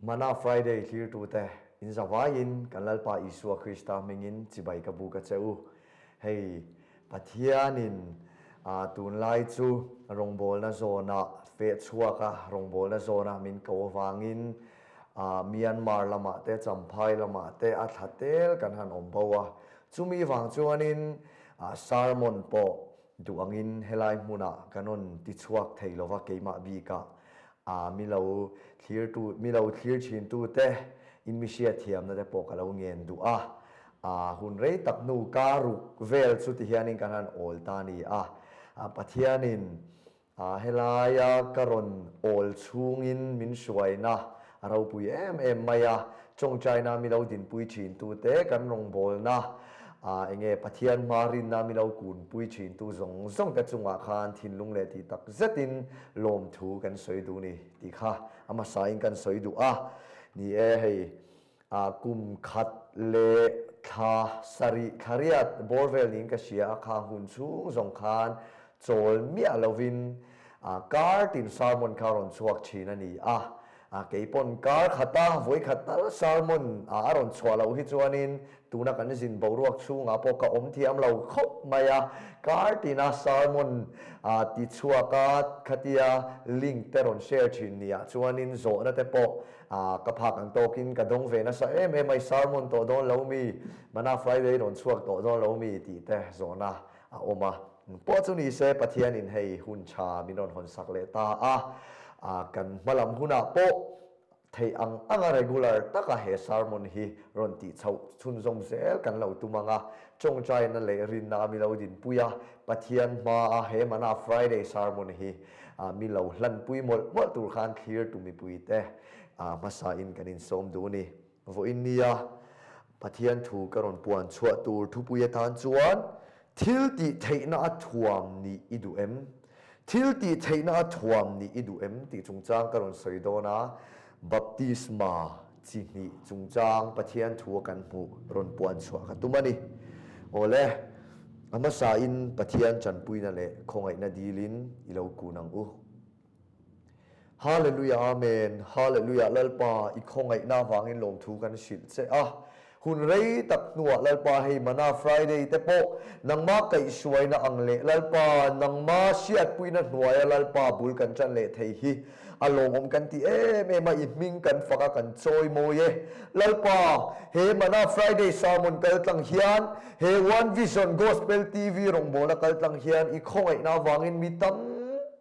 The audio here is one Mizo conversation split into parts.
Mana Friday thlirtute in zavaiin kan Lalpa Isua Krista hmingin chibai ka buk a che u. Hei, Pathianin tunlai chu rawngbawlna zawnah feh chhuak a, rawngbawlna zawna min ko avangin Myanmar lamah te, Champhai lamah te a thla tel kan han awm bo a. Chumi vang chuanin sermon pawh duh angin helai hmunah kan rawn ti chhuak thei lova keimah bikah mi lo thlirtu, mi lo thlir thintute in mi hriatthiamna te pawh ka lo ngen duh a. Hun rei tak hnu ka ruk vel chu ti hianin kan han awl ta a ni a. Pathianin helaia ka rawn awl chhungin min hruaina a ropui em em mai a. Chawngchaina mi lo dinpui thintute kan rawngbawlna enge Pathian hma rinna mi lo kunpui thintu zawng zawng te chungah khan thinlung leh tih tak zetin lawmthu kan sawi duh ni tih kha a hmasain kan sawi duh a. Ni e, hei Kum khat leh thla sarih thla riat bawr vel niin ka hria a, khang hun chhung zawng khan chawl miah lovin kar tin sermon kha rawn chhuak thin a ni a. Kei pawn kar khata vawi khat tal sermon a rawn chhuah loh hi chuanin tuna kan zin boruak chhungah pawh ka awm thiam lo khawp mai a. Kar tina sermon ti chhuak a, khatia link te rawn share thin niah chuanin zawhna te pawh Ka phak ang tawkin ka dawng ve nasa em em a, i sermon tawh dawn lo mi, Mana Friday rawn chhuak tawh dawn lo mi tih te zawhna a awm a. Pawh chu ni se Pathianin hei hun tha min rawn hawn sak leh ta a, kan hmalam hunah pawh theih ang anga regular taka he sermon hi rawn tih chhoh chhunzawm zel kan lo tum ang a, tawngtaina leh rinna a mi lo dinpui a, Pathian hmaa he Mana Friday sermon hi Mi lo hlanpui mawlh mawlh tur khan thlir tu mipuite hmasain kan insawm duh a ni. Vawiin nia Pathian thu ka rawn puan chhuah tur thupui atan chuan Thil tih theihna a thuam nih i duh em? Thil tih theihna a thuam nih i duh em? tih chungchang ka rawn sawi dawn a, Baptisma chi hnih chungchang Pathian thu a kan hmuh rawn puan chhuah ka tum a ni. Awle, a hmasain Pathian tanpuina leh khawngaihna dilin i lo kun ang u. Hallelujah Amen Hallelujah Lalpa i khawngaihna avangin lawmthu kan hrilh che a. Hun rei tak hnuah Lalpa hei mana Friday te pawh nangma kaihhruaina ang leh Lalpa nangma hriatpuina hnuaia Lalpa bul kan tan leh thei hi a lawmawm kan ti em em a, i hming kan fak a kan chawi mawi e. Lalpa he mana Friday sermon kal tlang hian he One Vision Gospel TV rawngbawlna kal tlang hian i khawngaihna avangin mi tam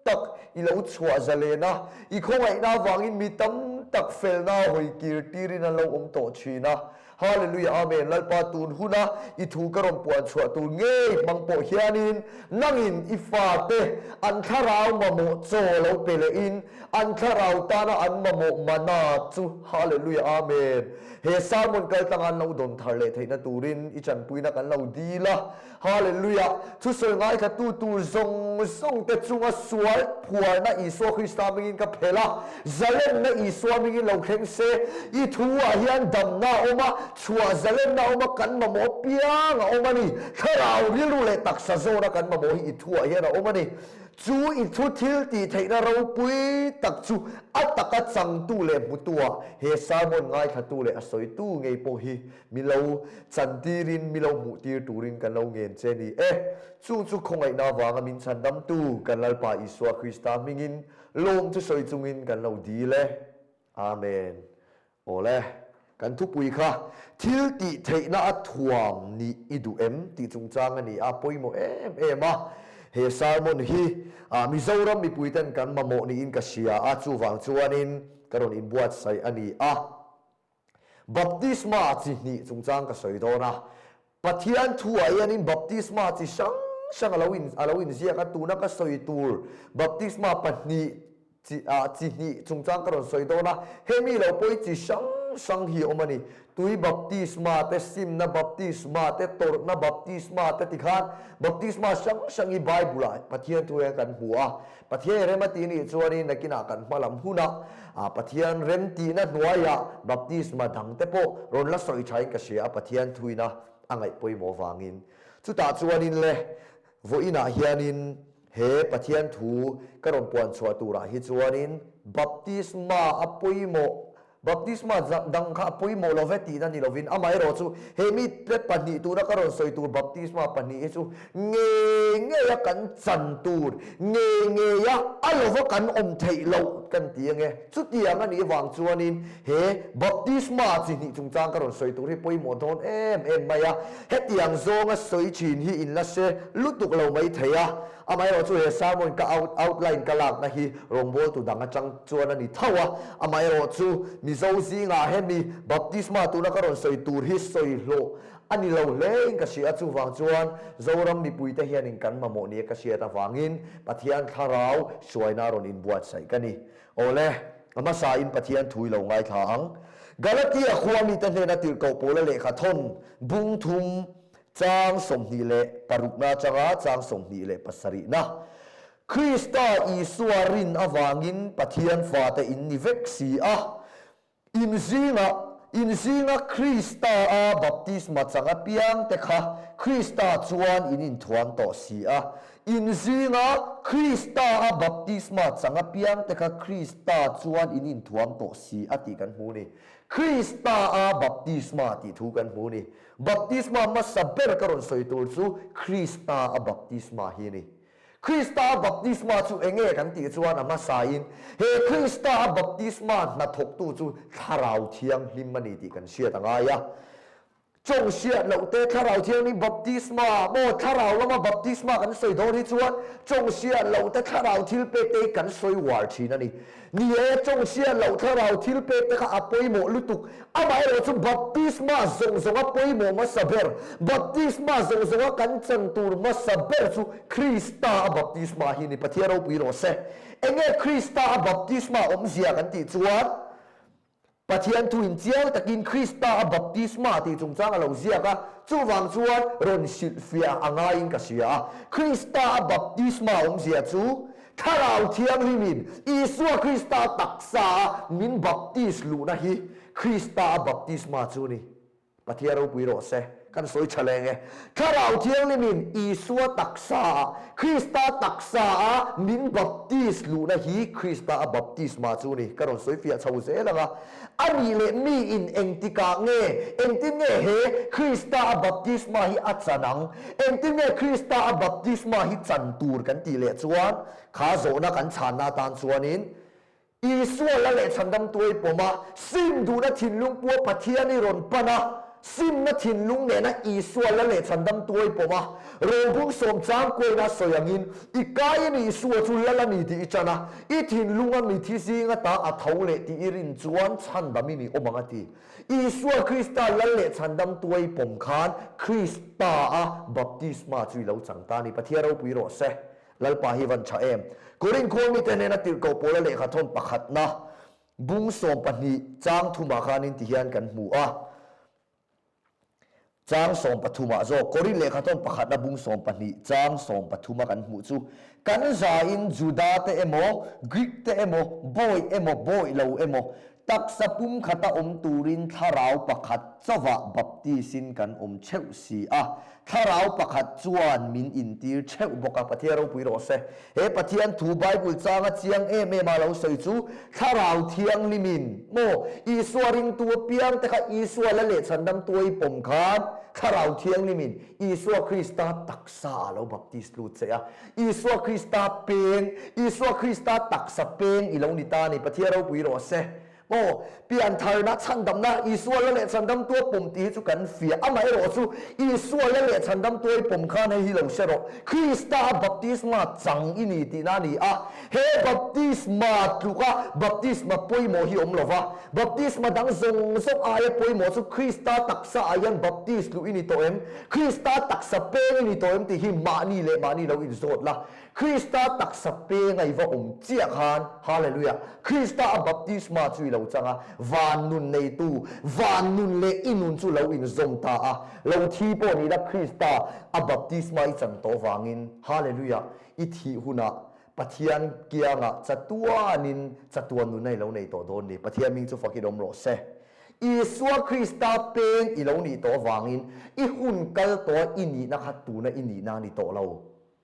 tak i lo chhuah zalen a, I khawngaihna avangin mi tam tak felna hawi kir tirin an lo awm tawh thin a. Hallelujah Amen Lalpa tun huna i thu ka rawn puan chhuah tur ngei hmang pawh hianin nangin i fate an thlarau mamawh chaw lo pe lehin an thlarau tana an mamawh mana chu Hallelujah Amen he sermon kaltlanga an lo dawn thar leh theihna turin i chanpuina kan lo dil a. Hallelujah! Thusawi ngaithla tu tur zawng zawng te chunga sual phuarna Isua Krista hmingin ka phelh a, zalenna Isua hmingin lo thleng se, i thu ah hian damna a awm a, chhuah zalenna a awm a, kan mamawh apiang a awm a ni. Thlarau rilru leh taksa zawna kan mamawh hi i thu ah hian a awm a ni. Chu i thu thil tih theihna ropui tak chu a taka changtu leh hmutu-ah he sermon ngaithlatu leh a sawitu ngei pawh hi Mi lo chantirin mi lo hmuhtir turin kan lo ngen che ni e. Chung chu khawngaihna avanga min chhandamtu kan Lalpa Isua Krista hmingin lawm chu sawi chungin kan lo dil e. Amen. Awle, kan thupui kha thil tih theihna a thuam nih i duh em tih chungchang a ni a, pawimawh em em a. He sermon hi Mizoram mipuiten kan mamawh niin ka hria a, chuvang chuanin ka rawn inbuatsaih a ni a. Baptisma chi hnih chungchang ka sawi dawn a, Pathian thuah hianin baptisma chi hrang hrang a lo in a lo inziak a, tuna ka sawi tur baptisma pahnih chi ah chi hnih chungchang ka rawn sawi dawn a, hemi lo pawh hi chi hrang hrang hi a awm a ni. Tui baptisma te, simna baptisma te, tawrhna baptisma te tikhan baptisma hrang hrang hi Bible ah Pathian thu hian kan hmu a, Pathian rem a tih nih chuanin nakinah kan hma lam hunah Pathian rem tihna hnuaiah baptisma dangte pawh rawn la sawi thain ka hria a, Pathian thuina a ngaih pawimawh vangin. Chutah chuanin le, vawiinah hianin he Pathian thu ka rawn puan chhuah turah hi chuanin baptisma a pawimawh. Baptisma dang kha a pawimawh lo ve tihna ni lovin, amaherawhchu he mite pahnih tuna ka rawn sawi tur baptisma pahnih hi chu ngei ngeia kan chan tur, ngei ngeia a lova kan awm theih loh kan ti ange. Chutiang a nih vang chuanin he baptisma chi hnih chungchang ka rawn sawi tur hi pawimawh dawn em em mai a. Hetiang zawnga sawi thin hi in la hre lutuk lo mai thei a. Amaherawhchu he sermon ka outline ka lakna hi rawngbawltu dang atang chuan a ni tho a, amaherawhchu Mizo zingah hemi baptisma tuna ka rawn sawi tur hi sawi hlawh a ni lo hlein ka hria a, chuvang chuan Zoram mipuite hianin kan mamawh nia ka hriat avangin Pathian thlarau hruaina rawn inbuatsaih ka ni. Awle, a hmasain Pathian thu i lo ngaithla ang. Galatia khua mite hnena tirhkoh pawla lehkha thawn bung thum Chang 26 na atanga chang 27 na. Krista Isua rin avangin Pathian fate in ni vek si a. In zinga in zinga Krista a baptisma chang apiang te kha Krista chuan in inthuam tawh si a. In zinga Krista a baptisma chang apiang te kha Krista chuan in inthuam tawh si a tih kan hmu ni. Krista a baptisma tih thu kan hmu ni. Baptisma hmasa ber ka rawn sawi tur chu Krista a baptisma hi a ni. Krista a baptisma chu eng nge kan tih chuan a hmasain he Krista a baptisma hnathawktu chu Thlarau Thianghlim a ni tih kan hriat a ngai a. Chawng hriat loh te Thlarau Thianghlim baptisma maw Thlarau lama baptisma kan sawi dawn hi chuan chawng hriat loh te Thlarau thil pek te hi kan sawi uar thin a ni. Ni e, chawng hriat loh thlarau thil pek te kha a pawimawh lutuk. Amaherawhchu baptisma zawng zawnga pawimawh hmasa ber, baptisma zawng zawnga kan chan tur hmasa ber chu Krista a baptisma hi ni. Pathian ropui rawh se. Enge Krista a baptisma awmzia kan tih chuan, Pathian thu in chiang takin Krista a baptisma tih chungchang a lo ziak a, chuvang chuan rawn hrilhfiah a ngaiin ka hria a. Krista a baptisma awmzia chu Thlarau Thianghlimin Isua Krista taksa a min baptis luhna hi Krista a baptisma chu ni. Pathian ropui rawh se. Kan sawi tha leng e. Thlarau Thianghlimin Isua taksa a, Krista taksa a min baptis luhna hi Krista a baptisma chu ni. Ka rawn sawi fiah chho zel ang a. A nih leh mi in engtikah nge, engtin nge he Krista a baptisma hi a chan ang? Engtin nge Krista a baptisma hi chan tur kan tih leh chuan, kha zawhna kan chhanna atan chuanin Isua la leh chhandam tuai pawm a, sim duhna thinlung pua Pathian i rawn pan a, simna thinlung nena Isua la leh chhandam tuai pawm a, robung sawm chang kuaina sawi angin i kaiin Isua chu lal a ni tih i chan a, i thinlunga mithi zinga ta a tho leh tih i rin chuan chhandam i ni awm ang a ti. Isua Krista lal leh chhandam tuai pawm khan Krista a baptisma chu i lo chang ta a ni. Pathian ropui rawh se. Lalpa hi van tha em. Korin khua mite hnena tirhkoh pawla lehkha thawn pakhatna bung 12 chang thumah khanin tihian kan hmu a. Chang 13 ah zawk Korin lehkha thawn pakhatna bung 12 chang 13 a kan hmuh chu kan zain Juda te emaw Greek te emaw bawi emaw bawi lo emaw taksa pum khata awm turin thlarau pakhat chauhah baptisin kan awm theuh si a, thlarau pakhat chuan min intir theuh bawk a. Pathian ropui rawh se. He Pathian thu Bible changa chiang em em a lo sawi chu Thlarau Thianghlimin maw Isua ringtu apiang te kha Isua la leh chhandam tuai pawm khan Thlarau Thianghlimin Isua Krista taksa a lo baptis lut che a, Isua Krista peng, Isua Krista taksa peng i lo ni ta a ni. Pathian ropui rawh se. Aw, piantharna, chhandamna, Isua la leh chhandam tua pawm tih hi chu kan fiah. Amaherawh chu Isua la leh chhandam tuai pawm khan hei hi lo hre rawh. Krista a baptisma chang i ni tihna a ni a. He baptisma tluka baptisma pawimawh hi awm lo va. Baptisma dang zawng zawng aia pawimawh chu Krista taksa ah hian baptis luh i ni tawh em? Krista taksa peng i ni tawh em tih hi mahni leh mahni lo inzawt la. Krista taksa peng a i va awm chiah khan, Hallelujah, Krista a baptisma chu i lo chang a, van nun neitu, van nun leh i nun chu lo inzawm ta a, lo thi pawh ni la Krista a baptisma i chan tawh vangin, Hallelujah, i thih hunah Pathian kiangah chatuanin chatuan nuna i lo nei tawh dawn ni. Pathian hming chu fakin awm rawh se. Isua Krista peng i lo nih tawh vangin i hun kal tawh a i nihna kha tuna i nihna a ni tawh lo.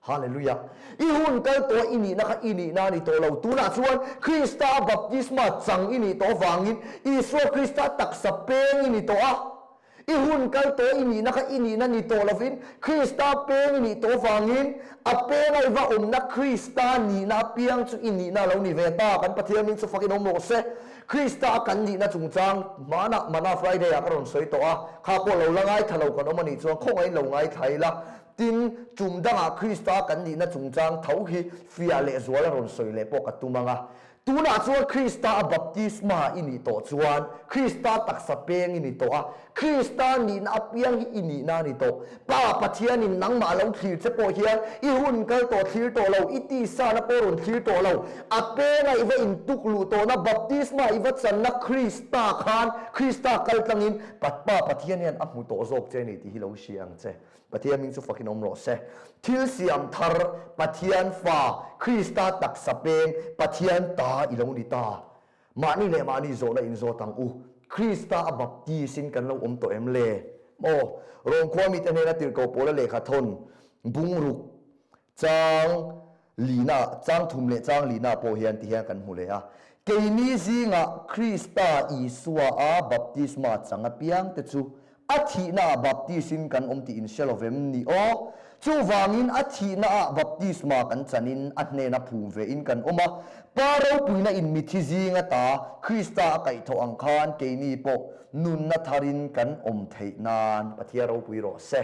Hallelujah! I hun kal tawh i nihna kha i nihna a ni tawh lo. Tunah chuan Krista a baptisma chang i nih tawh avangin Isua Krista taksa peng i ni tawh a. I hun kal tawh i nihna kha i nihna ni tawh lovin Krista peng i nih tawh avangin a penga i va awmna Krista nihna apiang chu i nihna a lo ni ve ta. Kan Pathian hming chu fakin awm rawh se. Krista a kan nihna chungchang hmanah Mana Friday-ah ka rawn sawi tawh a, kha pawh lo la ngaithla lo kan awm a nih chuan khawngaihin lo ngaithla ila. Tin, tum dangah Krista kan nihna chungchang tho hi fiah leh zual a rawn sawi leh pawh ka tum ang a. Tunah chuan Krista a baptisma i nih tawh chuan Krista taksa peng i ni tawh a, Krista nihna apiang hi i nihna a ni tawh. Pa Pathianin nangmah lo thlir che pawh hian i hun kal tawh thlir tawh lo, i tisana pawh rawn thlir tawh lo. A penga i va intuk luh tawhna baptisma i va channa Krista khan Krista kal tlangin Pa Pathian hian a hmu tawh zawk che a ni tih hi lo hria ang che. Pathian hming chu fakin awm rawh se. Thil siam thar, Pathian fa, Krista taksa peng, Pathian ta i lo ni ta. Mahni leh mahni zawhna in zawt ang u. Krista a baptis-in kan lo awm tawh em le? Maw? Rom khua mite hnena tirhkoh pawla lehkha thawn, bungruk, chang lina, chang thum leh chang lina pawh hian ti hian kan hmu leh a. Keini zingah Krista Isua a baptisma chang apiangte chu a thihnaah baptisin kan awm tih in hre lo vem ni aw? Chuvangin a thihnaah baptisma kan chanin a hnena phum vein kan awm a, Pa ropuina in mithi zinga ta Krista a kaihthawh ang khan keini pawh nunna tharin kan awm theih nan Pathian ropui rawh se.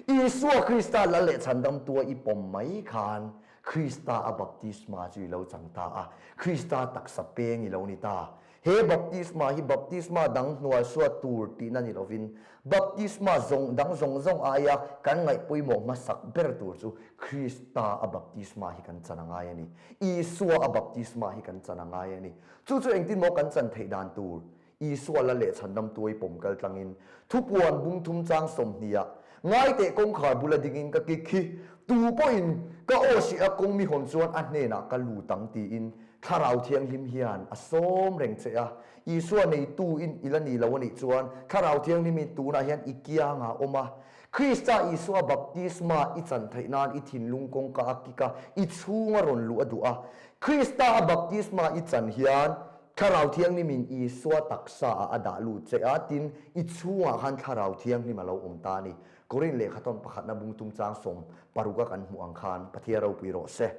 Isua Krista lal leh chhandamtua i pawm mai khan Krista a baptisma chu i lo chang ta a, Krista taksa peng i lo ni ta. He baptisma hi baptisma dang hnual suat tur tihna ni lovin, baptisma zawng dang zawng zawng aia kan ngaih pawimawh hmasak ber tur chu Krista a baptisma hi kan chan a ngai a ni. Isua a baptisma hi kan chan a ngai a ni. Chu chu engtin maw kan chan theih dan tur? Isua la leh chhandam tuai pawm kal tlangin thupuan bung thum chang sawmhniah ngaiteh kawngkhar bula dingin ka kik khi tu pawhin ka aw hriah kawng mi hawn chuan a hnenah ka lut ang tiin Thlarau Thianghlim hian a sawm reng che a. Isua neitu in i la ni lo a nih chuan Thlarau Thianghlim hi tunah hian i kiangah a awm a. Krista Isua baptisma i chan theih nan i thinlung kawngka a kik a, i chhunga rawn luh a duh a. Krista a baptisma i chan hian Thlarau Thianghlimin Isua taksaah a dah lut che a, tin, i chhungah khan Thlarau Thianghlim a lo awm ta a ni. Korin lehkhatawm pakhatna bungtum chang 16 a kan hmuh ang khan Pathian ropui rawh se.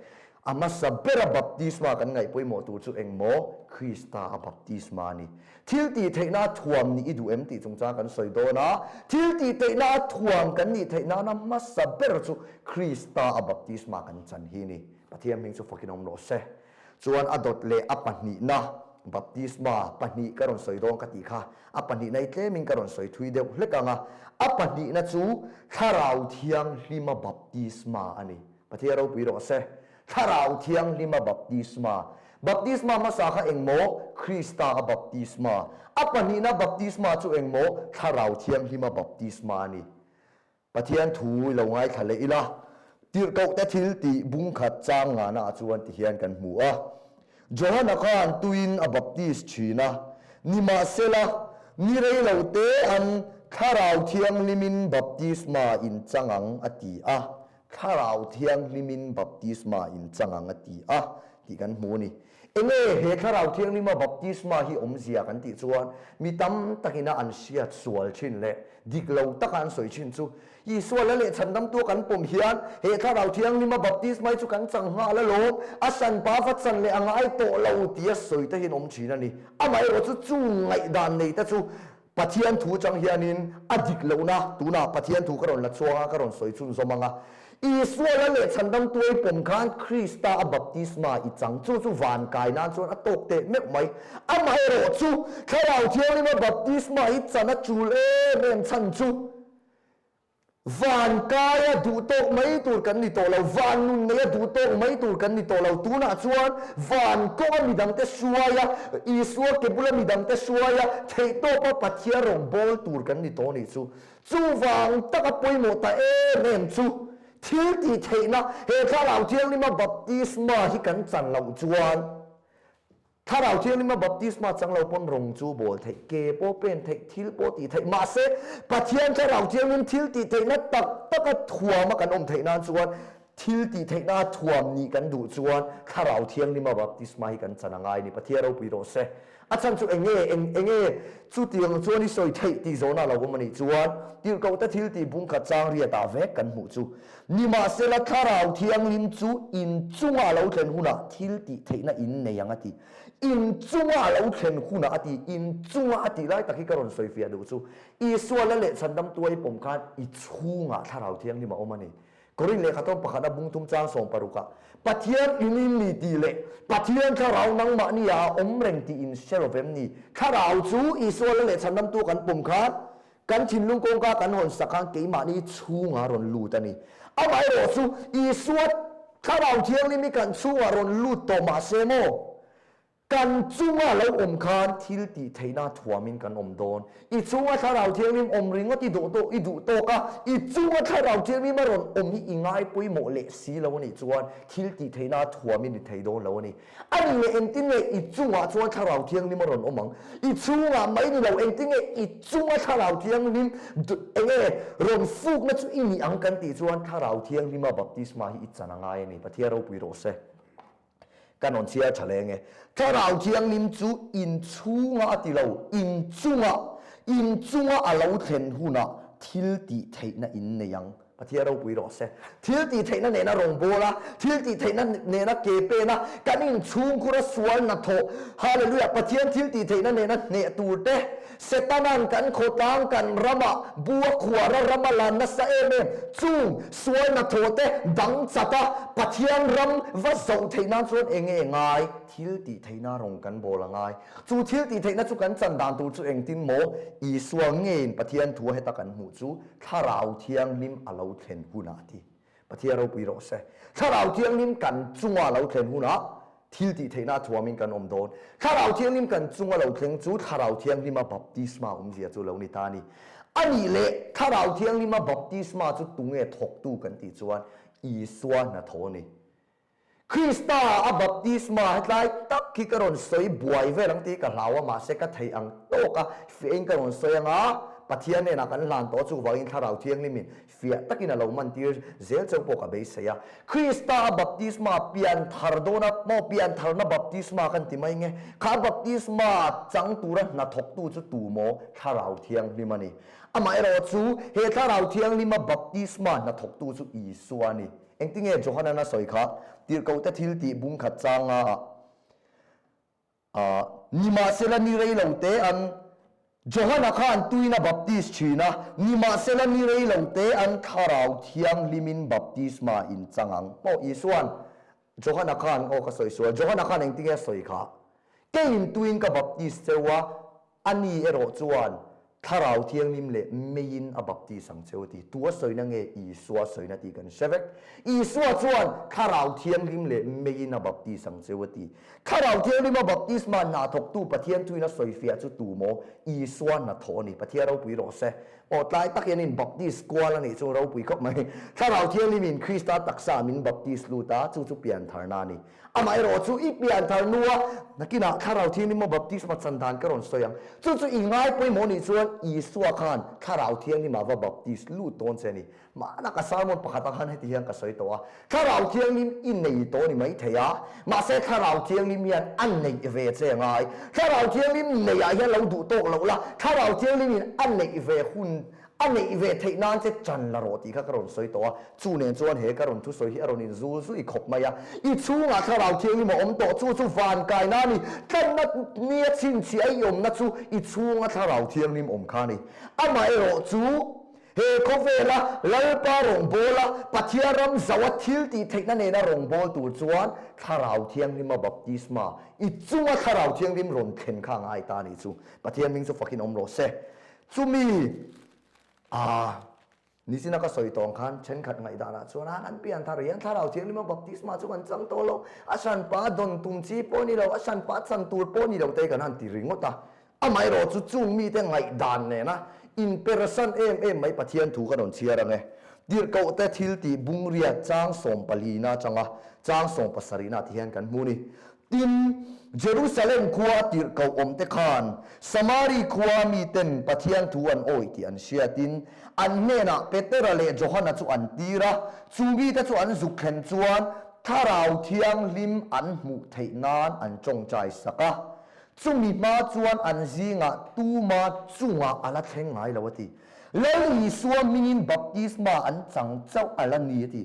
A hmasa bera baptisma kan ngaih pawimawh tur chu eng maw? Krista a baptisma a ni. Thil tih theihna a thuam nih i duh em tih chungchang kan sawi dawn a, thil tih theihna a thuam kan nih theih nana hmasa ber chu Krista a baptisma kan chan hi a ni. Pathian hming chu fakin awm rawh se. Chuan a dawt leh a pahnihna, baptisma pahnih ka rawn sawi dawn ka tih kha, a pahnihna hi tlemin ka rawn sawi thui deuh hlek ang a, a pahnihna chu Thlarau Thianghlima baptisma a ni. Pathian ropui rawh se. Thlarau Thianghlima baptisma. Baptisma hmasa kha eng maw? Krista a baptisma. A pahnihna baptisma chu eng maw? Thlarau Thianghlima baptisma a ni. Pathian thu i lo ngaithla leh ila, tirhkohte thil tih bung khat chang ngahna ah chuan ti hian kan hmu a. Johana khan tuin a baptis thin a, nimahsela, ni rei lo te an Thlarau Thianghlimin baptisma in chang ang a ti a, Thlarau Thianghlimin baptisma in chang ang a ti a tih kan hmu a ni. Enge he Thlarau Thianghlima baptisma hi awmzia kan tih chuan mi tam takina an hriat sual thin leh dik lo taka an sawi thin chu Isua la leh chhandamtua kan pawm hian he Thlarau Thianghlima baptisma hi chu kan chang nghal alawm, a hranpa va chan leh a ngai tawh lo tia sawi te hian awm thin a ni. Amaherawh chu chung ngaihdan nei te chu Pathian thu chang hianin a dik lohna, tunah Pathian thu ka rawn la chuang a, ka rawn sawi chhunzawm ang a. Isua la leh chhandam tuai pawm khan Krista a baptisma i chang, chu chu van kai nan chuan a tawk teh meuh mai. Amaherawhchu, Thlarau Thianghlima baptisma hi chan a chul em em chhan chu, Van kaia duh tawk mai tur kan ni tawh lo, van nun neia duh tawk mai tur kan ni tawh lo. Tunah chuan van kawnga midangte hruaia, Isua ke bula midangte hruaia, theihtawpa Pathian rawn bawl tur kan ni tawh a nih chu. Chuvang taka pawimawh ta em em chu thil tih theihna, he Thlarau Thianghlima baptisma hi kan chan loh chuan, Thlarau Thianghlima baptisma chang lo pawn rawng chu bawl theih, ke pawh pen theih, thil pawh tih theih. Mahse, Pathian Thlarau Thianghlim thil tih theihna tak taka thuama kan awm theih nan chuan Thil tih theihna thuam nih kan duh chuan Thlarau Thianghlima baptisma hi kan chan a ngai a ni. Pathian ropui rawh se. A chhan chu eng nge, eng eng nge chutiang chuan i sawi theih tih zawhna a lo awm a nih chuan Tirhkohte thil tih bungkhat chang riatah vek kan hmuh chu. Nimahsela Thlarau Thianghlim chu in chunga a lo thlen hunah thil tih theihna in nei ang a ti. In chunga a lo thlen hunah a ti. In chunga a tih lai tak hi ka rawn sawi fiah duh chu. Isua la leh chhandam tuai pawm khan i chhungah Thlarau Thianghlim a awm a ni. Korin lehkha tawng pakhat a bung thum chang sawm paruk ah, Pathian in in ni tih leh Pathian Thlarau nangmahni ah a awm reng tih in hre lo vem ni? Thlarau chu Isua la leh chhandamtu kan pawm khan kan thinlung kawngka kan hawn sak khan keimahni chhungah rawn lut a ni. Amaherawh chu Isua Thlarau Thianghlim hi kan chhungah rawn lut tawh mahse maw? Kan chunga lo awm khan thil tih theihna thuamin kan awm dawn. I chunga Thlarau Thianghlim awm ringawt i duh tawk i duh tawk a, i chunga Thlarau Thianghlim a rawn awm hi i ngai pawimawh leh si lo a nih chuan thil tih theihna thuamin i thei dawn lo a ni. A nih leh engtin nge i chungah chuan Thlarau Thianghlim a rawn awm ang? I chhungah mai ni lo, engtin nge i chunga Thlarau Thianghlim enge rawn fukna chu i nih ang kan tih chuan Thlarau Thianghlima baptisma hi i chan a ngai a ni. Pathian ropui rawh se. Ka rawn chhiar tha leng e. Thlarau Thianghlim chu inchhunga a ti lo, inchunga, inchunga a lo thlen hunah thil tih theihna in nei ang. Pathian ropui rawh se. Thil tih theihna nena rawngbawla, thil tih theihna nena ke pena, kan inchhungkhura sual hnathawh, Hallelujah, Pathian thil tih theihna nena hneh tur te, Setana'n kan khawtlang kan ramah bu a khuar a ram a lan nasa em em. Chung sual hnathawh te dang chat a Pathian ram va zoh theih nan chuan eng nge ngai? Thil tih theihna rawng kan bawl a ngai. Chu thil tih theihna chu kan chan dan tur chu engtin maw? Isua ngeiin Pathian thu a heta kan hmuh chu Thlarau Thianghlim a lo thlen hunah a ti. Pathian ropui rawh se. Thlarau Thianghlim kan chunga lo thlen hunah thil tih theihna a thuamin kan awm dawn. Thlarau Thianghlim kan chunga lo thleng chu Thlarau Thianghlima baptisma awmzia chu lo ni ta a ni. A nih leh Thlarau Thianghlima baptisma chu tunge thawktu kan tih chuan Isua hnathawh a ni. Krista a baptisma hetlai tak hi ka rawn sawi buai vel ang tih ka hlau a, mahse ka theih ang tawk a, fiahin ka rawn sawi ang a, Pathian hnenah kan hlan tawh a, chuvangin Thlarau Thianghlimin fiah takin a lo mantir zel cheu pawh ka beisei a. Krista a baptisma pian thar dawn a, maw pian tharna baptisma kan ti mai nge, kha baptisma chang tura hnathawktu chu tu maw Thlarau Thianghlim a ni. Amaherawh chu he Thlarau Thianghlima baptisma hnathawktu chu Isua a ni. Engtinge Johanan a sawi kha? Tirhkohte thil tih bung khat changa ah, Nimahsela ni rei lo te an Johana khan tuin a baptis thin a, nimahsela ni rei lo te an Thlarau Thianghlimin baptisma in chang ang. Aw, Isuan Johana khan, aw ka sawi sual, Johana khan engtinge a sawi kha? Keiin tuin ka baptis cheu a, Ani erawh chuan Thlarau Thianghlim leh meiin a baptis ang cheu a ti. Tu a sawina nge Isua sawina tih kan hre vek. Isua chuan Thlarau Thianghlim leh meiin a baptis ang cheu a ti. Thlarau Thianghlima baptisma hna thawktu Pathian thuin a sawifiah chu tu maw? Isua hnathawh a ni. Pathian ropui rawh se. Aw, tlai tak hian in baptis kual a nih chu ropui khawp mai. Thlarau Thianghlimin Krista taksa min baptis lut a, chu chu piantharna a ni. Amaherawh chu i pianthar hnua nakinah Thlarau Thianghlim a baptisma chan dan ka rawn sawi ang. Chu chu i ngai pawimawh nih chuan Isua khan Thlarau Thianghlima va baptis lut dawn che a ni. Mahna ka sermon pakhatah khan heti hian ka sawi tawh a, Thlarau Thianghlim i nei tawh ni maithei a, mahse Thlarau Thianghlim hian a neih ve che a ngai. Thlarau Thianghlim neiah hian lo duh tawk loh la, Thlarau Thianghlimin a neih ve hun A neih ve theih nan che chan la rawh tih kha ka rawn sawi tawh a, chu nen chuan he ka rawn thusawi hi a rawn inzul zui khawp mai a. I chhungah Thlarau Thianghlim a awm tawh, chu chu van kaina a ni. Tlanna nia chhinchhiah a i awmna chu i chhunga Thlarau Thianghlim awm kha a ni. Amaherawh chu he khawvela Lalpa rawngbawla Pathian ram zaua thil tih theihna nena rawngbâwl tur chuan Thlarau Thianghlima baptisma, i chunga Thlarau Thianghlim rawn thlen kha a ngai ta a nih chu. Pathian hming chu fakin awm rawh se. Chumi a nichina ka sawi tawng khan thenkhat ngaihdanah chuan a kan pian thar hian Thlarau Thianghlim a baptisma chu kan chang tawh lo, a hranpa dawn tum chi pawh ni lo, a hranpa chan tur pawh ni lo te kan han ti ringawt a. Amaherawh chu chung mite ngaihdan nena inpersan em em mai Pathian thu ka rawn chhiar ang e. Tirhkohte thil tih bungria chang sawmpalina atanga chang sawmpasarihna ti hian kan hmu ni. Tin, Jerusalem khua a tirhkoh awmte khan Samari khua miten Pathian thu an awih tih an hriatin, an hnenah Petera leh Johana chu an tir a, chu mite chu an zuk thlen chuan Thlarau Thianghlim an hmuh theih nan an tawngtai sak a. Chumi hma chuan an zingah tuma chungah a la thleng ngai lo a ti. Lal Isua hmingin baptisma an chang chauh a la ni a ti.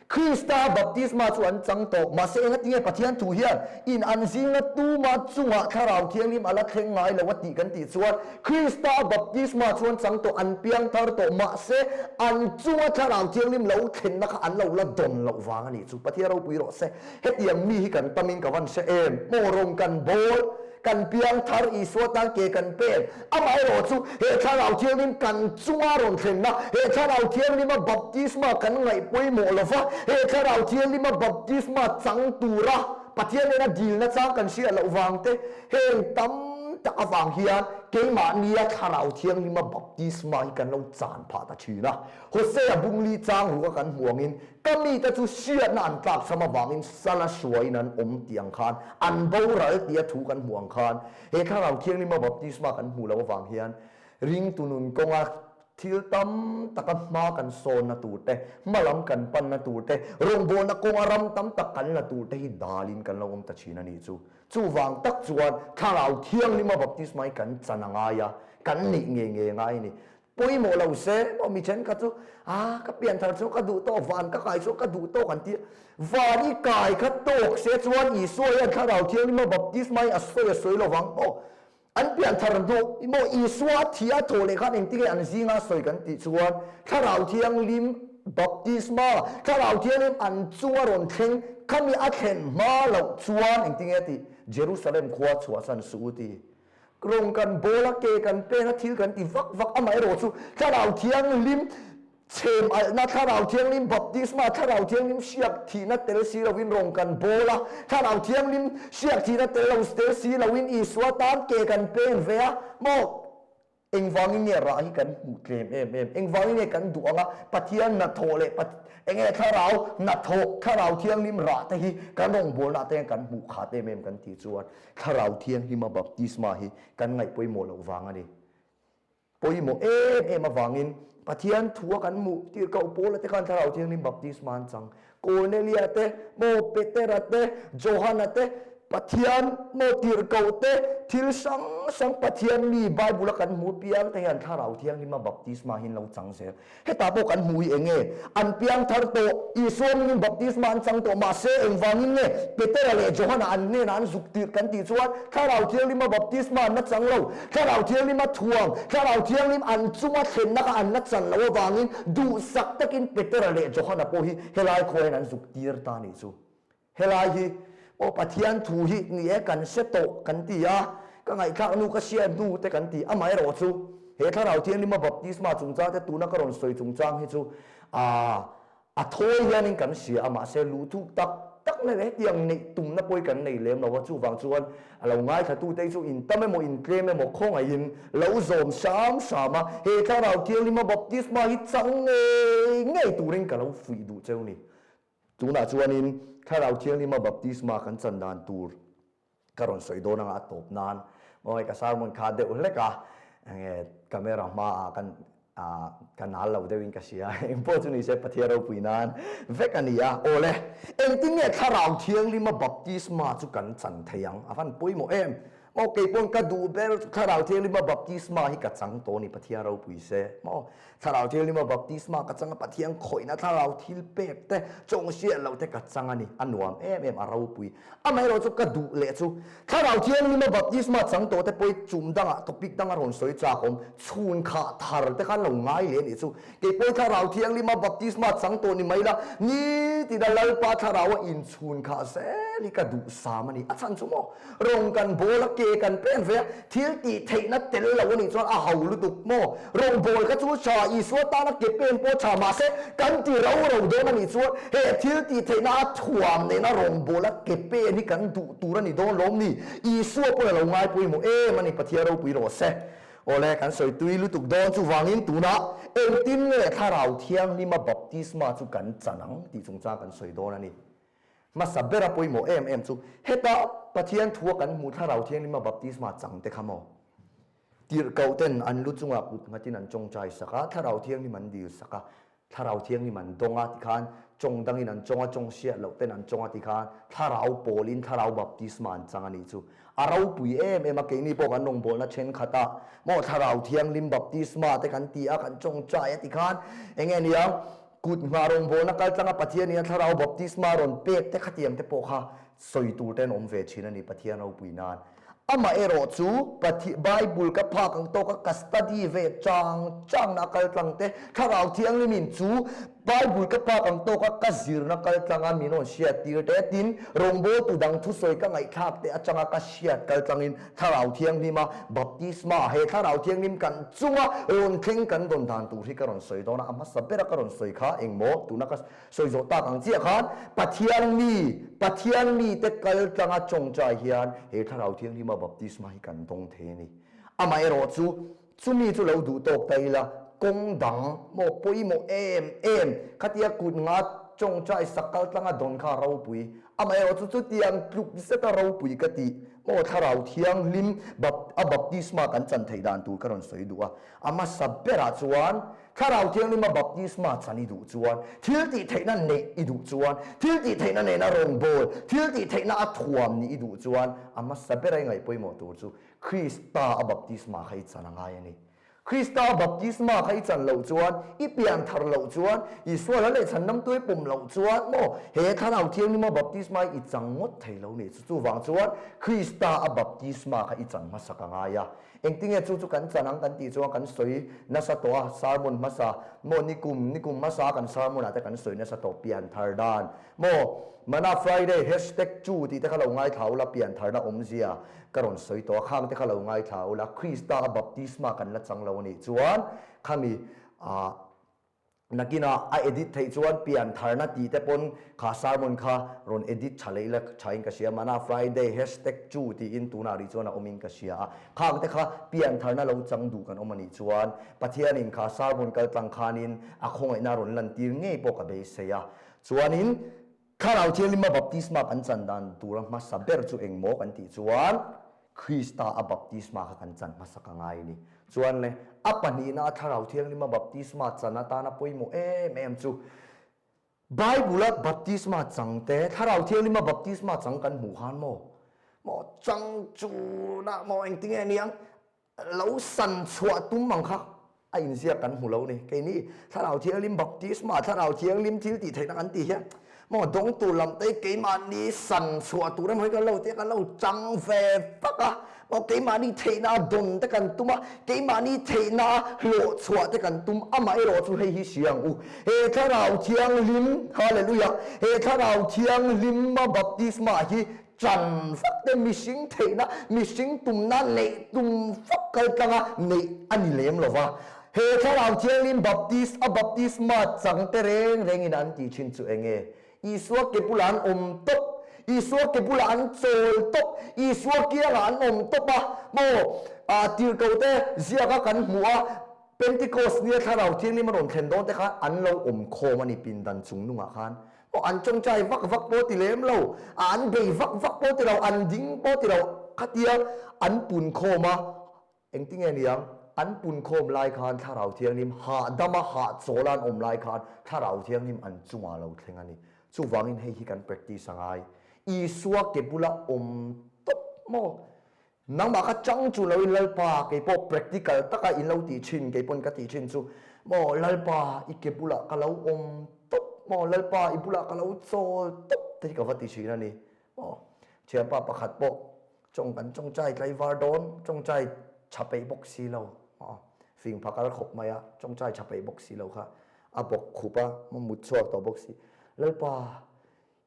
Krista baptisma chu an chang tawh, mahse engatinge Pathian thu hian in an zinga tuma chungah Thlarau Thianghlim a la thleng ngai lo a tih kan tih chuan Krista baptisma chu an chang tawh, an piang thar tawh, mahse an chunga Thlarau Thianghlim lo thlenna kha an lo la dawn loh vang a nih chu. Pathian ropui rawh se. Hetiang mi hi kan tamin ka van hre em? Maw rawng kan bawl, kan piang thar Isua tan ke kan pen. Amaherawh chu he Thlarau Thianghlim kan chunga rawn thlenna, he Thlarau Thianghlima baptisma kan ngaih pawimawh lova, he Thlarau Thianghlima baptisma chang tura Pathian nena dilna chang kan hriat loh vang te, heng tam tak avang hian keimahnia Thlarau Thianghlima baptisma hi kan lo chan phah ta thin a. Hosea bungli chang ruka kan hmu angin Ka mite chu hriatna an tlak cham avangin sala hruaiin an awm tih ang khan, an boral tia thu kan hmuh ang khan, he Thlarau Thianghlima baptisma kan hmuh loh avang hian ringtu nun kawnga thil tam taka hma kan sawnna tur te, hma lam kan panna tur te, rawngbawlna kawnga ram tam tak kan la tur te hi dalin kan lo awm ta thin a nih chu. Chuvang tak chuan Thlarau Thianghlima baptisma hi kan chan a ngai a, kan neih ngei ngei a ngai a ni. Pawimawh lo se maw mi thenkhat chu ah ka pian thar chu ka duh tawk van ka kai chu ka duh tawk an ti a, van i kai kha tawk se chuan Isua hian Thlarau Thianghlim a baptisma hi a sawi a sawi lo vang maw an pian thar hnu maw Isua a thi a thawh leh khan engtin nge an zinga a sawi kan tih chuan Thlarau Thianghlim baptisma Thlarau Thianghlim an chunga rawn thleng khami a thlen hma loh chuan engtin nge a tih Jerusalem khua chhuahsan suh u ti. Rawng kan bawl a, ke kan pen a, thil kan ti vak vak. Amaherawh chu Thlarau Thianghlim chhem alhna, Thlarau Thianghlim baptisma, Thlarau Thianghlim hriak thihna tel si loin rawng kan bawl a, Thlarau Thianghlim hriak thihna tel lo tel si loin Isua tan ke kan pen ve a, maw? Engvangin nge rah hi kan hmuh tlem em em? Engvangin nge kan duh anga Pathian hnathawh leh enge Thlarau hnathawh, Thlarau Thianghlim rah te hi kan rawngbawlna ah te hian kan hmuh khat em em kan tih chuan Thlarau Thianghlima baptisma hi kan ngaih pawimawh loh vang a ni. Pawimawh em em avangin Pathian thua kan hmuh tirhkoh Paula te khan Thlarau Thianghlim baptisma an chang. Kornelia te, maw Petera te, Johana te, Pathian maw tirhkoh te, thil hrang hrang Pathian mi Bible a kan hmu piang te hian Thlarau Thianghlima baptisma hi an lo chang zel. Hetah pawh kan hmu hi eng nge? An piang thar tawh, Isua mingin baptisma an chang tawh, mahse engvangin nge Petera leh Johana an hnenah an zuk tirh kan tih chuan Thlarau Thianghlima baptisma an la chang lo. Thlarau Thianghlim a thuam, Thlarau Thianghlim an chunga thlenna kha an la chan loh avangin duhsak takin Petera leh Johana pawh hi helai khaw hian an zuk tir ta a nih chu. Helai hi aw Pathian thu hi ni e kan hre tawh kan ti a, ka ngaihthlak nu ka hriat hnu te kan ti. Amaherawh chu he Thlarau Thianghlima baptisma chungchang te tuna ka rawn sawi chungchang hi chu aa A thawi hianin kan hria a, mahse luhthuk tak tak na leh hetiang neih tumna pawh hi kan nei lem lo a, chuvang chuan a lo ngaithlatute hi chu in tam emaw in tlem emaw khawngaihin lo zawm hram hram a, he Thlarau Thianghlima baptisma hi chang ngei ngei turin ka lo fuih duh cheu ni. Tunah chuanin Thlarau Thianghlima baptisma kan chan dan tur ka rawn sawi dawn anga a tawp nan maw hei ka sermon kha deuh hlek a enge camera hmaah kan ah ka nal lo deuhin ka hria engpawh chu ni se Pathian ropui nan vek a ni a awle engtin nge thlarau thianghlima baptisma chu kan chan thei ang a van pawimawh em maw keipawn ka duh ber chu thlarau thianghlima baptisma hi ka chang tawh a ni Pathian ropui se maw Thlarau Thianghlim a baptisma ka chang a, Pathian khawihna thlarau thil pek te, chawng hriat loh te ka chang a ni. A nuam em em, a ropui. Amaherawh chu ka duh leh chu Thlarau Thianghlim a baptisma chang tawh te pawh hi chum dangah topic danga rawn sawi chak awm, chhun khah thar te khan lo ngai leh a nih chu. Kei pawh hi Thlarau Thianghlim a baptisma chang tawh ni mai la, nitina Lalpa Thlarau a inchhun khah zel hi ka duh sam a ni. A chhan chu maw? Rawng kan bawl a, ke kan pen ve a, thil tih theihna tel lo a nih chuan a ho lutuk maw? Rawng bawl kha chu tha, Isua tana ke pen pawh tha, mahse kan ti ro ro dawn a nih chuan he thil tih theihna a thuam nena rawng bawl a ke pen hi kan duh tur a ni dawn lawm ni? Isua pawn a lo ngai pawimawh em a ni, Pathian ropui rawh se. Awle, kan sawi tui lutuk dawn chuvangin tunah engtin nge Thlarau Thianghlima baptisma chu kan chan ang tih chungchang kan sawi dawn a ni. Hmasa bera pawimawh em em chu heta Pathian thua kan hmuh Thlarau Thianghlima baptisma chang te kha maw? Tirhkoh ten an lu chungah kut nghatin an tawngtai sak a, Thlarau Thianghlim an dil sak a, Thlarau Thianghlim an dawng a tikhan tawng dangin an tawng a, tawng hriat loh ten an tawng a tikhan Thlarau pawlin Thlarau baptisma an chang a nih chu. A ropui em em a, keini pawh kan rawngbawlna thenkhat a maw Thlarau Thianghlim baptisma te kan ti a, kan tawngtai a tikhan enge niang Kut nghah rawngbawlna kal tlanga Pathian in a thlarau baptisma rawn pek te khatiang te pawh kha sawi tur te an awm ve thin a ni Pathian ropui nan. Amaherawh chu Pathi Bible ka phak ang tawka ka study ve chang changna a kal tlang te, Thlarau Thianghlim in chu Bible ka phak ang tawka ka zirna kal tlanga min rawn hriat tir te, tin rawngbawltu dang thusawi ka ngaihthlak te atanga ka hriat kal tlangin Thlarau Thianghlima baptisma, he Thlarau Thianghlim kan chunga rawn thleng kan dawn dan tur hi ka rawn sawi dawn a, a hmasa bera ka rawn sawi kha engmaw tuna ka sawi zawh tak ang chiah khan Pathian mi, Pathian mite kal tlanga tawngtai hian he Thlarau Thianghlima baptisma hi kan dawng thei a ni. Amaherawh chu, chumi chu lo duh tawk ta ila, kawng dang maw pawimawh em em, khatia kut nga tawngtai sak kal tlanga dawn kha ropui, amaherawh chu chutiang tluk zeta ropui ka tih maw Thlarau Thianghlim a baptisma kan chan theih dan tur ka rawn sawi duh a, a hmasa berah chuan Thlarau Thianghlima baptisma chan i duh chuan, thil tih theihna neih i duh chuan, thil tih theihna nena rawngbâwl, thil tih theihna a thuam nih i duh chuan, a hmasa bera i ngaih pawimawh tur chu Krista a baptisma kha i chan a ngai a ni. Krista a baptisma kha i chan loh chuan, i pian thar loh chuan, Isua la leh chhan namtuai pawm loh chuan maw he Thlarau Thianghlima baptisma hi i chang ngawt thei lo ni. Chuvang chuan Krista a baptisma kha i chan hmasak a ngai a. Engtinge chu chu kan chan ang kan tih chuan kan sawi nasa tawh a, sermon hmasa maw nikum nikum hmasa kan sermon ah te kan sawi nasa tawh pian thar dan maw Mana Friday hashtag chu tih te kha lo ngaithla ula pian tharna awmzia ka rawn sawi tawh a, khang te kha lo ngaithla ula Krista a baptisma kan la chang lo anih chuan khami ah Nakinah a edit theih chuan pian tharna tih te pawn kha sermon kha rawn edit tha leh ila tha in ka hria. Mana Friday hashtag chu tiin tunah rih chuan a awm in ka hria a. Khang te kha pian tharna lo chang duh kan awm anih chuan Pathianin kha sermon kal tlang khanin a khawngaihna a rawn lantir ngei pawh ka beisei a. Chuanin Thlarau Thianghlim a baptisma kan chan dan tura hmasa ber chu engmaw kan tih chuan Krista a baptisma kha kan chan hmasa ka ngai a ni. Chuan le, a pahnihna a Thlarau Thianghlim a baptisma chan atana pawimawh em em chu Bible a baptisma chang te, Thlarau Thianghlim a baptisma chang kan hmuh khan maw? Maw chang chu na maw engtinge niang? Lo san chhuah tum ang kha a inziak kan hmu lo ni. Keini Thlarau Thianghlim baptisma, Thlarau Thianghlim thil tih theihna kan tih hian maw dawng tur lam te keimahni san chhuah tur emaw hi kan lo tia kan lo chang ve vak a, maw keimahni theihna a dawn te kan tum a, keimahni theihna a hlawh chhuah te kan tum, amaherawh chu hei hi hria ang u. He Thlarau Thianghlim, Hallelujah, he Thlarau Thianghlima baptisma hi Chan vak te mihring theihna, mihring tumna neih tum vak kal tlanga neih a ni lem lo va. He Thlarau Thianghlim Baptist a baptisma chang te reng rengin an tih thin chu eng nge? Isua ke bulah an awm tawp, Isua ke bulah an chawl tawp, Isua kiangah an awm tawp a, maw tirhkoh te ziaka kan hmuh a, Pentecost nia Thlarau Thianghlim a rawn thlen dawn te khan an lo awm khawm a ni pindan chung nungah khan. Aw an tawngtai vak vak pawh ti lem lo, an bei vak vak pawh ti lo, an ding pawh ti lo, khatia an pun khawm a, engtinge niang, an pun khawm lai khan Thlarau Thianghlim hahdama hahchawla an awm lai khan Thlarau Thianghlim an chungah lo thleng a ni. Chuvangin hei hi kan practice a ngai. Isua ke bula awm tawp maw? Nangmah kha chang chu loin Lalpa kei pawh practical taka in lo tih thin kei pawn ka tih thin chu maw Lalpa i ke bulah ka lo awm tawp maw Lalpa i bulah ka lo chawl tawp te hi ka va ti thin a ni maw thianpa pakhat pawh chawng kan chawngchai tlaivar dawn chawngchai tha peih bawk si lo maw fing phakar khawp mai a chawngchai tha peih bawk si lo kha a bawk khup a maw mut chhuak tawh bawk si Lalpa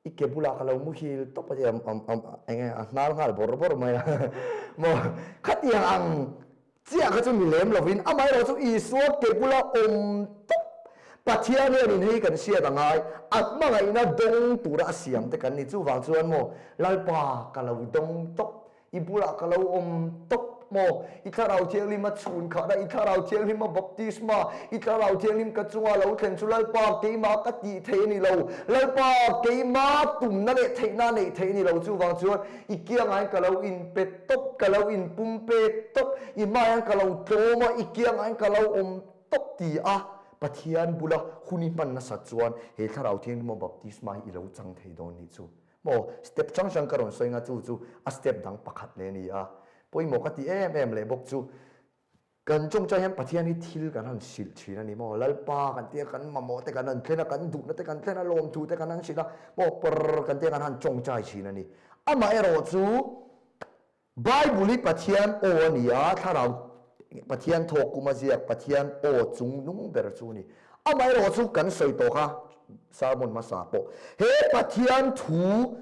I ke bulah ka lo muhil tawp a ti a, eng nge a hnar nghal bawr bawr mai a. Maw khatiang ang chiah kha chu ni lem lovin amaherawh chu Isua ke bula awm tawp Pathian hianin hei kan hriat a ngai, a hmangaihna dawng tura a siam te kan ni. Chuvang chuan maw Lalpa ka lo dawng tawp, i bulah ka lo awm tawp. Maw? I Thlarau Thianghlim a chhun khahna, i Thlarau Thianghlim a baptisma, i Thlarau Thianghlim ka chunga lo thlen chu Lalpa keimah ka tih theih a ni lo. Lalpa keimah tumna leh theihna neih theih a ni lo. Chuvang chuan i kiangah hian ka lo inpe tawp, ka lo inpumpe tawp, i hmaah hian ka lo tlawm a, i kiangah hian ka lo awm tawp ti a Pathian bula hun i hman nasat chuan he Thlarau Thianghlim a baptisma hi i lo chang thei dawn nih chu. Maw? Step hrang hrang ka rawn sawi nga chu chu a step dang pakhat leh a ni a. Pawimawh ka ti em em leh bawk chu kan chawngchai hian Pathian hi thil kan han hrilh thin a ni maw? Lalpa kan tia kan mamawh te kan han thlen a, kan duhna te kan thlen a, lawmthu te kan han hrilh a, maw pawr kan tia kan han chawngchai thin a ni. Amaherawh chu Bible hi Pathian aw a ni a, Thlarau Pathian thawk kum a ziak Pathian aw chung nung ber chu a ni. Amaherawh chu kan sawi tawh kha sermon hmasa pawh he Pathian thu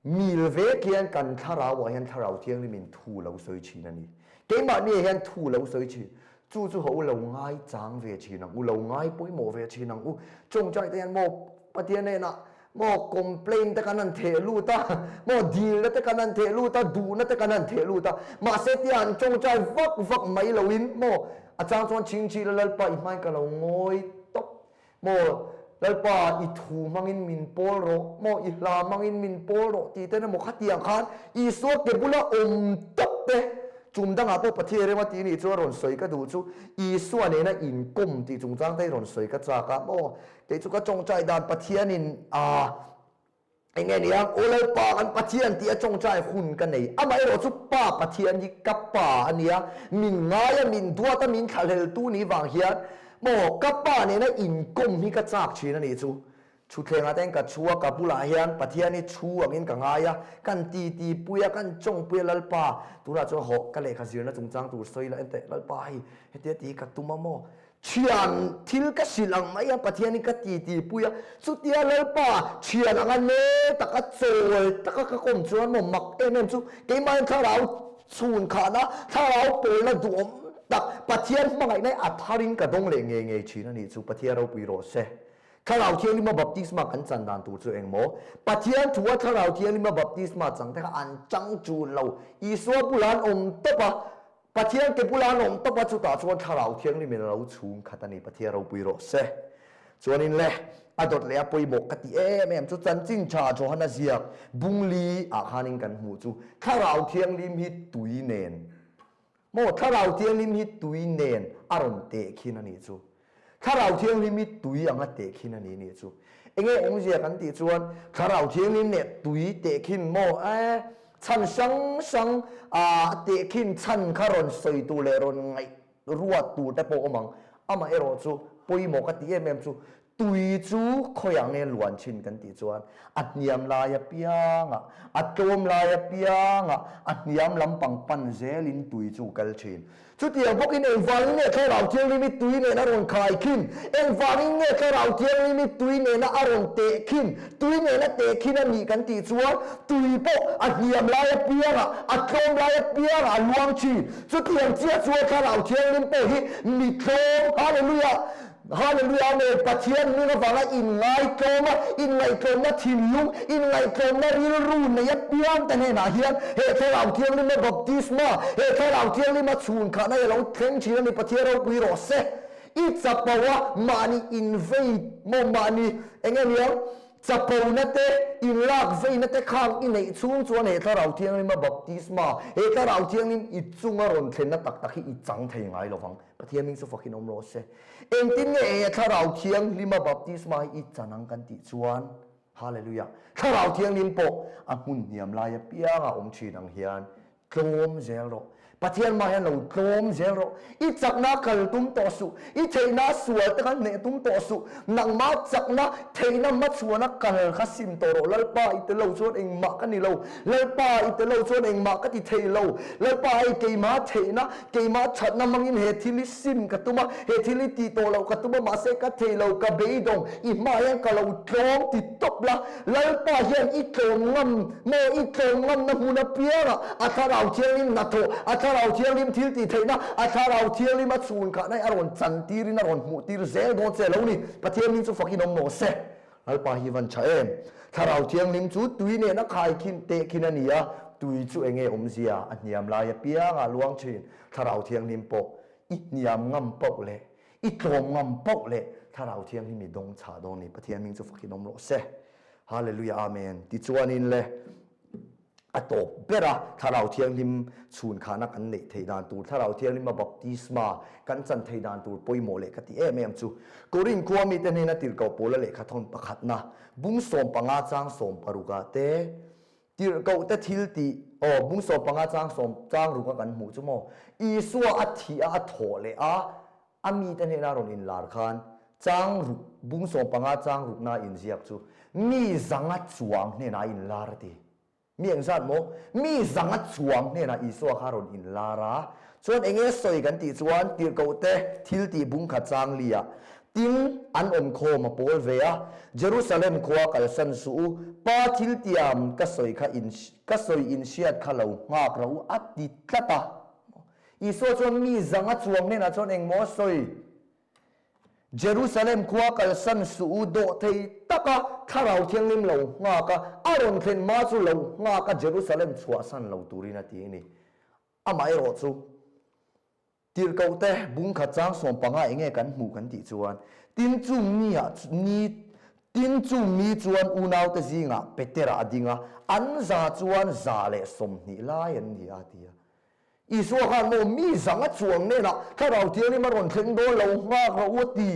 mil vek hian kan Thlarauah hian Thlarau Thianghlimin thu lo sawi thin a ni. Keimahni hian thu lo sawi thin. Chu chu ho lo ngai chang ve thin ang u, lo ngai pawimawh ve thin ang u. Chawngchai te hian maw Pathian hnenah maw complain te kan han theh lut a, maw dilna te kan han theh lut a, duhna te kan han theh lut a, mahse tia an chawngchai vak vak mai loin maw a chang chuan chingchila Lalpa i hmain ka lo ngawi tawp Maw Lalpa, i thu hmangin min pawl rawh, maw i hla hmangin min pawl rawh tih ten emaw khatiang khan Isua ke bula awm tawp te chum dangah pawh Pathian rema tih nih chu a rawn sawi ka duh chu Isua nena inkawm tih chungchang te hi rawn sawi ka chak a, maw kei chu ka tawngtai dan Pathianin a Eng nge nia, Aw Lalpa kan Pathian tih a tawngtai hun ka nei. Amaherawh chu Pa Pathian hi ka Pa a nia, min ngai a, min duat a, min thlahleltu ni vang hian maw ka Pa nena inkawm hi ka chak thin a nih chu. Thutthlengah te hian ka chhu a, ka bulah hian Pathian hi chhu angin ka ngai a, kan titi pui a, kan tawngpui a, Lalpa tunah chuan hawh ka lehkha zirna chungchang tur sawi la enteh Lalpa hei hetia ti hi ka tum a maw? Thian thil ka hrilh ang mai a, Pathian hi ka titi pui a, chutia Lalpa thian anga ne taka chawl taka ka kawm chuan maw mak em em chu keimahin thlarau chhun khahna, thlarau pawlna duhawm tak Pathian hmangaihna hi a tharin ka dawng leh ngei ngei thin a nih chu, Pathian ropui rawh se. Thlarau Thianglima baptisma kan chan dan tur chu eng maw? Pathian thua Thlarau Thianglima baptisma chang te kha an chang chul lo, Isua bulah an awm tawp a, Pathian ke bula an awm tawp a, chutah chuan Thlarau Thianghlimin a lo chhung khat a ni, Pathian ropui rawh se. Chuanin le, a dawt leh a pawimawh ka ti em em chu chanchin tha Johana ziak bungli ah khanin kan hmuh chu Thlarau Thianghlim hi tui nen maw Thlarau Thianghlim hi tui nen a rawn teh khin a nih chu. Thlarau Thianghlim hi tui anga teh khin a ni nih chu. Enge awmzia kan tih chuan Thlarau Thianghlim leh tui teh khin maw e chhan hrang hrang a teh khin chhan kha rawn sawi tur leh rawn ngaih ruat tur te pawh awm ang. Amaherawh chu pawimawh ka tih em em chu tui chu khawiah nge luan thin kan tih chuan a hniam lai apiangah, a tlawm lai apiangah, a hniam lampang pan zelin tui chu kal thin. Chutiang bawkin engvangin nge Thlarau Thianghlim i tui nena rawn khai khin? Engvangin nge Thlarau Thianghlim i tui nena a rawn teh khin? Tui nena teh khin a nih kan tih chuan tui pawh a hniam lai apiangah, a tlawm lai apiangah a luang thin. Chutiang chiah chuan Thlarau Thianghlim pawh hi mi tlawm, Hallelujah! Hallelujah Amen! Pathian hming avanga inngaihtlawm a, inngaihtlawmna thinlung, inngaihtlawmna rilru nei apiang te hnenah hian he Thlarau Thianglima baptisma, he Thlarau Thianglima chhunkhahna hi a lo thleng thin a ni, Pathian ropui rawh se. I chapo a, mahni invei maw, mahni eng nge niang, Chapona te, inlak veina te khang i neih chhung chuan he Thlarau Thianglima baptisma, he Thlarau Thianghlim i chunga rawn thlenna tak tak hi i chang thei ngai lo vang. Pathian hming chu fakin awm rawh se. Engtin nge he Thlarau Thianglima baptisma hi i chan ang kan tih chuan, Hallelujah! Thlarau Thianghlim pawh a hmun hniam lai apianga awm thin ang hian Tlawm zel rawh. Pathian mah hian lo tlawm zel rawh. I chakna kal tum tawh suh. I theihna sual te kha hneh tum tawh suh. Nangmah chakna, theihna hmachhuana kal kha sim tawh rawh. Lalpa i tel lo chuan engmah ka ni lo. Lalpa i tel lo chuan engmah ka ti thei lo. Lalpa hei keimah theihna, keimah thatna hmangin he thil hi sim ka tum a, he thil hi tih tawh loh ka tum a, mahse ka thei lo, ka beidawng, i hmaah hian ka lo tlawm ti tawp la. Lalpa hian i tlawm ngam maw? I tlawm ngamna hmun apiangah a Thlarau Thianghlim hnathawh, a Thlarau Thianghlim thil tih theihna, a Thlarau Thianghlim a chhun khahna hi a rawn chantirin a rawn hmuhtir zel dawn che lo ni. Pathian hming chu fakin awm maw se? Lalpa hi van tha em? Thlarau Thianghlim chu tui nena khaikhin tehkhin a ni a. Tui chu enge awmzia a hniam lai apianga luang thin Thlarau Thianghlim pawh i hniam ngam pauh leh i tlawm ngam pauh leh Thlarau Thianghlim i dawng chhah dawn ni. Pathian hming chu fakin awm rawh se. Hallelujah Amen. Tichuanin le a tawp ber a, Thlarau Thianghlim chhun khana kan neih theih dan tur, Thlarau Thianghlima baptisma kan chan theih dan tur pawimawh leh ka ti em em chu Korin khua mite hnena tirhkoh Paula lehkha thawn pakhatna bung 15 chang 16 ah te Tirhkoh te thil tih aw bung 15 chang sawm chang ruk a kan hmuh chu maw Isua a thih a a thawh leh a a mite hnena rawn inlar khan chang ruk bung 15 chang rukna inziak chu mi zanga chuang hnenah a inlar a ti. Mi engzat maw? Mi zanga chuang hnenah Isua kha rawn inlar a, chuan enge sawi kan tih chuan tirhkoh te thil tih bung khat chang li ah Tin, an awm khawm a pawl ve a, Jerusalem khua kalsan suh u, Pa thil tiam ka sawi kha in ka sawi in hriat kha lo nghak rawh u a ti tlat a. Isua chuan mi zanga chuang hnenah chuan engmaw a sawi? Jerusalem khua kalsan suh u dawh thei taka Thlarau Thianghlim lo nghak a, a rawn thlen hma chu lo nghak a Jerusalem chhuahsan lo turin a ti a ni. Amaherawhchu, Tirhkoh te bung khat chang 15 enge kan hmuh kan tih chuan, tin chung ni ah ni tin chung ni chuan unau te zingah Petera a ding a, an za chuan 120 lai an ni a ti a. Isua khan maw mi zanga chuang nenah Thlarau Thianghlim a rawn thleng dawn lo nghak rawh u a ti.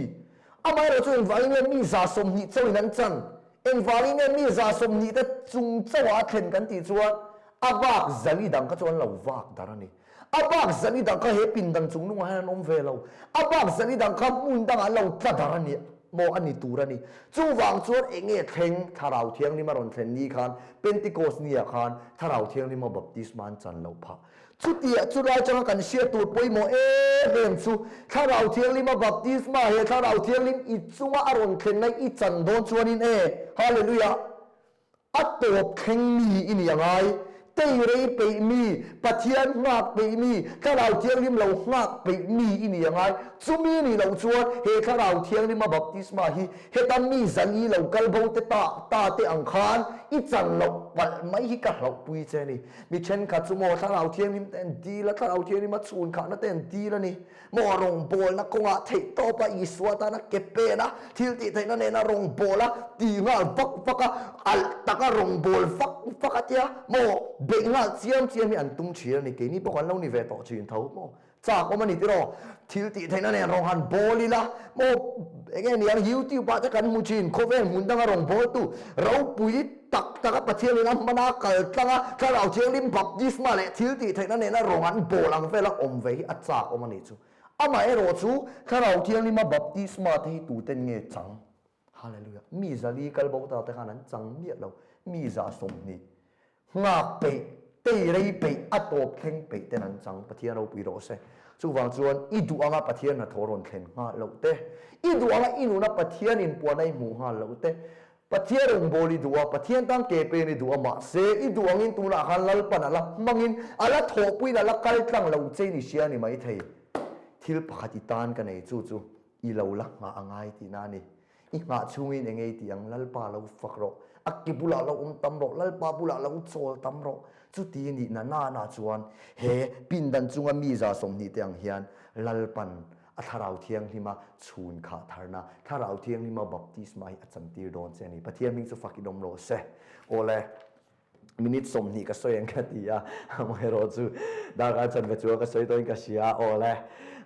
Amaherawh chu engvangin nge mi 120 chauhin an chan? Engvangin nge mi 120 te chung chauhah a thlen kan tih chuan a bak zali dang kha chu an lo vak dar a ni. A bak zali dang kha he pindan chung nungah hian an awm ve lo. A bak zali dang kha hmun dangah an lo tla dar a ni maw a ni tur a ni. Chuvang chuan eng nge thleng Thlarau Thianghlim a rawn thlen ni khan Pentecost ni-ah khan Thlarau Thianghlima baptisma an chan loh phah. Chutiah chu lai changa kan hriat tur pawimawh em em chu Thlarau Thianghlima baptisma he Thlarau Thianghlim i chunga a rawn thlen na i chan dawn chuanin e Hallelujah! A tawp thleng mi i ni a ngai. Tei rei peih mi, Pathian nghak peih mi, Thlarau Thianghlim lo nghak peih mi i ni a ngai. Chumi nih loh chuan he Thlarau Thianghlima baptisma hi heta mi 400 lo kal bo te ta ta te ang khan i chan loh palh mai hi ka hlauhpui che a ni. Mi thenkhat chu maw Thlarau Thianghlim te an dil a, Thlarau Thianghlima chhun khahna te an dil a ni. Maw rawngbawlna kawngah theih tawp a, Isua tana ke pen a, thil tih theihna nena rawngbawla ti nghal vak vak a, alh taka rawngbâwl vak vak a tia maw beih nghal chiam chiam hi an tum thin a ni. Keini pawh kan lo ni ve tawh thin tho maw chak awm a ni tiraw? Thil tih theihna nen rawn han bawl ila maw eng nge niang YouTube ah te kan hmu thin khawvel hmun danga rawngbawltu ropui tak taka Pathianin a hmana kal tlang a, Thlarau Thianghlim baptisma leh thil tih theihna nena rawng an bawl ang vela awm ve hi a chak awm a nih chu. Amaherawh chu Thlarau Thianghlima baptisma te hi tuten nge chang? Hallelujah! Mi 400 kal bo ta te khan an chang miah lo, mi 120 nghak peih, tei rei peih, a tawp thleng peih ten an chang. Pathian ropui rawh se. Chuvang chuan i duh anga Pathian hnathawh rawn thlen nghal loh te, i duh anga i nuna Pathian inpuahna i hmuh nghal loh te, Pathian rawngbâwl i duh a, Pathian tân ke pên i duh a, mahse, i duh angin tûnah khân Lalpan a la hmangin, a la thawhpuiin a la kal tlang lo chein i hria a ni maithei. Thil pakhat i tân ka nei, chu chu i lo la nghah a ngai tihna a ni. I nghah chhungin eng ei tih ang, Lalpa lo fak rawh, a ke bulah lo awm tam rawh, Lalpa bulah lo chawl tam rawh. Chuti nih na nana chuan he pindan chunga mi 120 te ang hian Lalpan A Thlarau Thianghlima chhun khah tharna, Thlarau Thianghlima baptisma hi a chantir dawn che a ni. Pathian hming chu fak in awm rawh se. Awle, minute 20 ka sawi ang ka ti a, amaherawh chu darkar chanve chu ka sawi tawhin ka hria a, awle,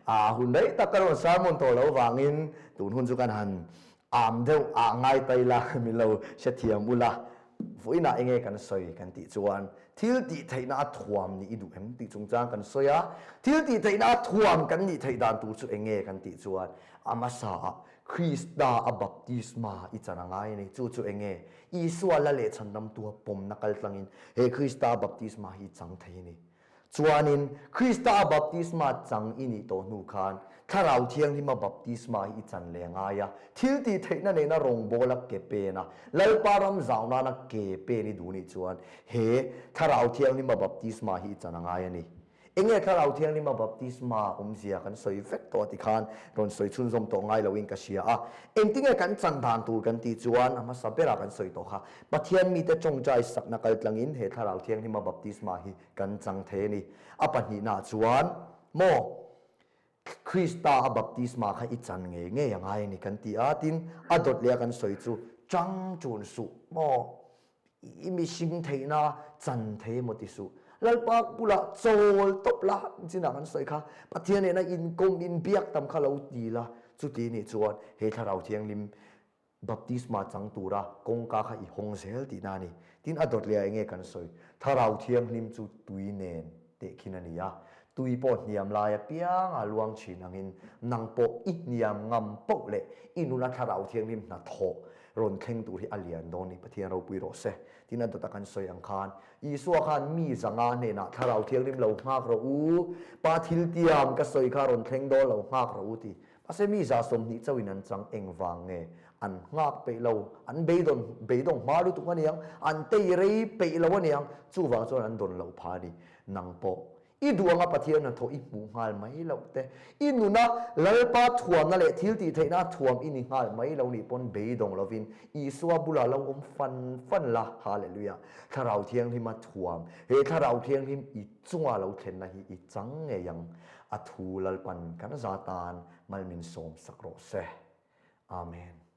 a hun rei tak ka rawn sermon tawh loh vangin tun hun chu kan han am deuh ah ngai ta ila min lo hrethiam ula. Vawiinah enge kan sawi kan tih chuan thil tih theihna a thuam nih i duh em tih chungchang kan sawi a, thil tih theihna a thuam kan nih theih dan tur chu enge kan tih chuan a hmasa ah Krista a baptisma i chan a ngai a ni. Chu chu enge Isua la leh chhandamtua pawmna kal tlangin he Krista a baptisma hi i chang thei a ni. Chuanin, Krista a baptisma chang i nih tawh hnu khan, Thlarau Thianghlima baptisma hi i chan leh ngai a, thil tih theihna nena rawngbawla ke pen a, Lalpa ram zau nana ke pen i duh nih chuan, he Thlarau Thianghlima baptisma hi i chan a ngai a ni. Enge Thlarau Thianghlima baptisma awmzia kan sawi vek tawh a ti khan rawn sawi chhunzawm tawh ngai loin ka hria a. Engtinge kan chan dan tur kan tih chuan a hmasa berah kan sawi tawh kha. Pathian mite tawngtai sakna kal tlangin he Thlarau Thianghlima baptisma hi kan chang thei a ni. A pahnihnaah chuan maw Krista a baptisma kha i chan ngei ngei a ngai a ni kan ti a, tin a dawt leh a kan sawi chu chang chun suh maw i mihring theihna chan thei emaw ti suh. Lalpa bulah chawl tawp la chinah kan sawi kha Pathian nena inkawm inbiak tam kha lo ti la, chuti nih chuan he Thlarau Thianghlim Baptisma chang tura kawngka kha i hawng zel tihna a ni. Tin, a dawt leh ah enge kan sawi? Thlarau Thianghlim chu tui nen tehkhin a ni a. Tui pawh hniam lai apiang a luang thin angin nang pawh i hniam ngam poh leh i nuna Thlarau Thianghlim hnathawh rawn thleng tur hi a lian dawn ni. Pathian ropui rawh se. Tin, a dawta kan sawi ang khan Isua khan mi zanga hnenah Thlarau Thianghlim lo nghak rawh u, Pa thiltiam ka sawi kha rawn thleng dawn lo nghak rawh u ti. Mahse mi 120 chauhin an chang engvang nge? An nghak peih lo, an beidawn beidawng hma lutuk a niang, an tei rei peih lo a niang, chuvang chuan an dawn loh phah a ni. Nang pawh i duh anga Pathian hnathawh i hmuh nghal mai loh te, i nuna Lalpa thuamna leh thil tih theihna a thuam i ni nghal mai lo nih pawn beidawng lovin Isua bulah lo awm fan fan la, Hallelujah! Thlarau Thianghlima thuam, he Thlarau Thianghlim i chunga lo thlenna hi i chang ngei ang. A thu Lalpan kan za tan mal min sawm sak rawh se. Amen.